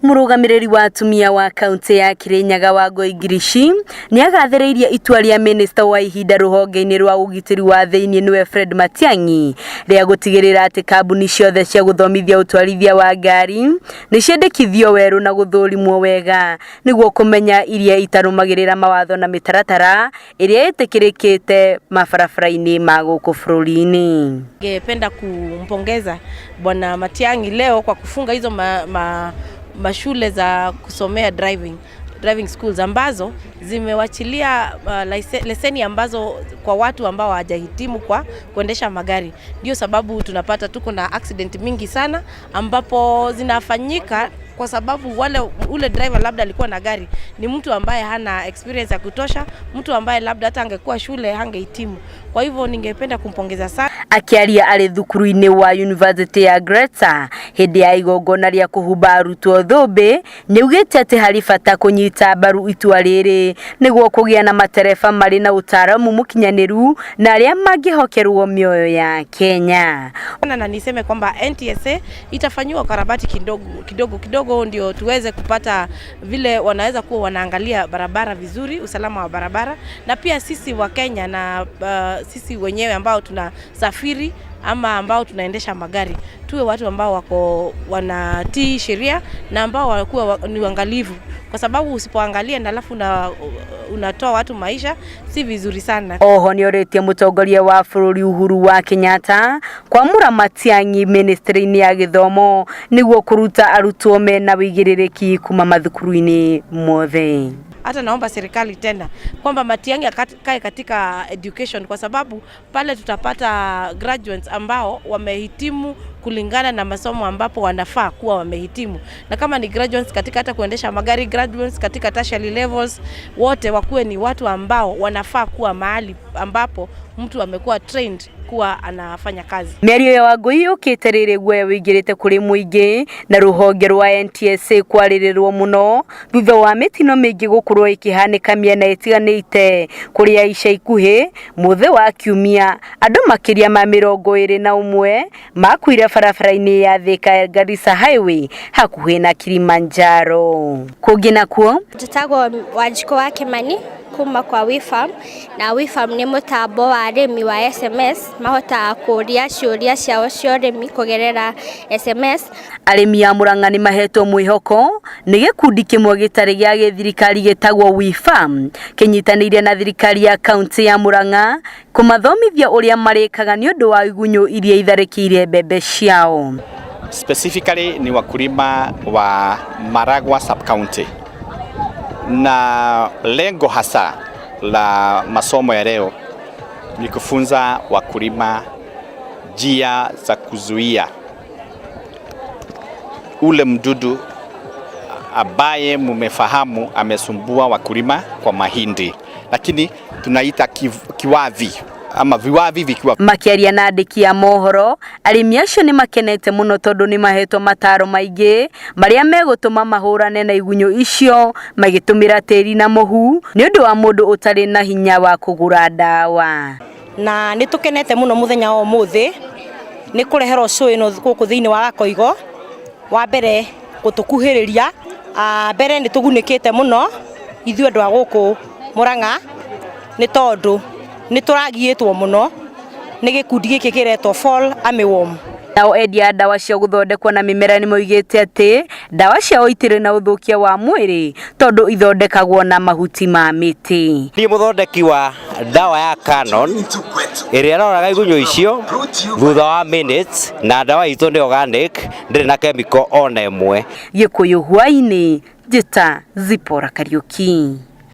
Mũrũgamĩrĩri wa atumia wa kaunti ya Kirinyaga Wangũi Ngirici nĩagathĩrĩirie itua rĩa mĩnĩsta wa ihinda rũhonge-inĩ rwa ũgitĩri wa thĩinĩ nĩwe Fred Matiang'i rĩa gũtigĩrĩra atĩ kambuni ciothe cia gũthomithia ũtwarithia wa ngari nĩciandĩkithio werũ na gũthũrimwo wega nĩguo kũmenya iria itarũmagĩrĩra mawatho na mĩtaratara ĩrĩa ĩtĩkĩrĩkĩte mabarabara-inĩ ma gũkũ bũrũri-inĩ. Ningependa kumpongeza Bwana Matiang'i leo kwa kufunga hizo mashule za kusomea driving schools ambazo zimewachilia leseni ambazo kwa watu ambao hawajahitimu kwa kuendesha magari. Ndio sababu tunapata tuko na accident mingi sana ambapo zinafanyika kwa sababu ule driver labda alikuwa na gari ni mtu ambaye hana experience ya kutosha, mtu ambaye labda hata angekuwa shule hangehitimu. Kwa hivyo ningependa kumpongeza sana. Akĩaria arĩ thukuru-inĩ wa University ya Greta hĩndĩ ya igongona rĩa kũhumba arutwo thũmbĩ, nĩaugĩte atĩ harĩ bata kũnyita mbaru itua rĩrĩ nĩguo kũgĩa na matereba marĩ na ũtaaramu mũkinyanĩru na arĩa mangĩhokerwo mĩoyo ya Kenya. Na niseme kwamba NTSA itafanyiwa ukarabati kidogo kidogo kidogo, ndio tuweze kupata vile wanaweza kuwa wanaangalia barabara vizuri, usalama wa barabara, na pia sisi wa Kenya na sisi wenyewe ambao tunasafiri ama ambao tunaendesha magari tuwe watu ambao wako wanatii sheria na ambao wakuwa ni uangalifu, kwa sababu usipoangalia na alafu unatoa watu maisha, si vizuri sana. Oho nĩorĩtie mũtongoria wa bũrũri Uhuru wa Kenyatta kwamũra Matiang'i ministry-inĩ ya gĩthomo nĩguo kũruta arutwo mena wĩigĩrĩrĩki kuma mathukuru-inĩ mothe. Hata naomba serikali tena kwamba Matiang'i akae katika education, kwa sababu pale tutapata graduates ambao wamehitimu kulingana na masomo ambapo wanafaa kuwa wamehitimu, na kama ni graduates katika hata kuendesha magari, graduates katika tertiary levels, wote wakuwe ni watu ambao wanafaa kuwa mahali ambapo mtu amekuwa trained kuwa anafanya kazi. Mĩario ya Wangũi yũkĩte rĩrĩ guoya wĩingĩrĩte kũrĩ mũingĩ na rũhonge rwa NTSA kwarĩrĩrwo mũno thutha wa mĩtino mĩingĩ gũkorwo ĩkĩhanĩka mĩena ĩtiganĩte, kũrĩa ica ikuhĩ mũthĩ wa kiumia andũ makĩria ma 21 makuire barabara-inĩ ya Thika Garissa Highway hakuhĩ na Kilimanjaro. Kũngĩ nakuo, Njĩtagwo Wanjikũ wa Kimani kuma kwa WeFarm, na WeFarm nĩ mũtambo wa arĩmi wa SMS, mahotaga kũria ciũria ciao cia ũrĩmi kũgerera SMS. Arĩmi a Murang'a nĩ mahetwo mwĩhoko nĩ gĩkundi kĩmwe gĩtarĩ gĩa gĩthirikari gĩtagwo WeFarm kĩnyitanĩire na thirikari ya kaunti ya Murang'a kũmathomithia ũrĩa marĩkaga nĩ ũndũ wa igunyũ iria itharĩkĩire mbembe ciao. Specifically ni wakulima wa Maragua sub-county, na lengo hasa la masomo ya leo ni kufunza wakulima njia za kuzuia ule mdudu ambaye mumefahamu amesumbua wakulima kwa mahindi, lakini tunaita kiwavi ama viwavi vikiwa. Makĩaria na andĩki a mohoro, arĩmi acio nĩ makenete mũno tondũ nĩ mahetwo mataro maingĩ marĩa megũtũma mahũrane na igunyũ icio magĩtũmĩra tĩri na mũhu nĩ ũndũ wa mũndũ ũtarĩ na hinya wa kũgũra ndawa. Na nĩ tũkenete mũno mũthenya wa ũmũthĩ nĩ kũreherwo show ĩno gũkũ thĩinĩ wa Gakoigo. Wa mbere gũtũkuhĩrĩria, mbere nĩ tũgunĩkĩte mũno ithuĩ andũ a gũkũ Murang'a, nĩ tondũ nĩ tũragiĩtwo mũno nĩ gĩkundi gĩkĩ kĩretwo Fall Armyworm. Nao endia a ndawa cia gũthondekwo na mĩmera nĩ moigĩte atĩ ndawa ciao itirĩ na ũthũkia wa mwĩrĩ tondũ ithondekagwo na mahuti ma mĩtĩ. Niĩ mũthondeki wa ndawa ya Canon ĩrĩa ĩroraga igunyũ icio thutha wa minutes, na ndawa itũ nĩ organic, ndĩrĩ na chemical ona ĩmwe. Gĩkũyũ hwainĩ, njĩta Zipporah Kariuki.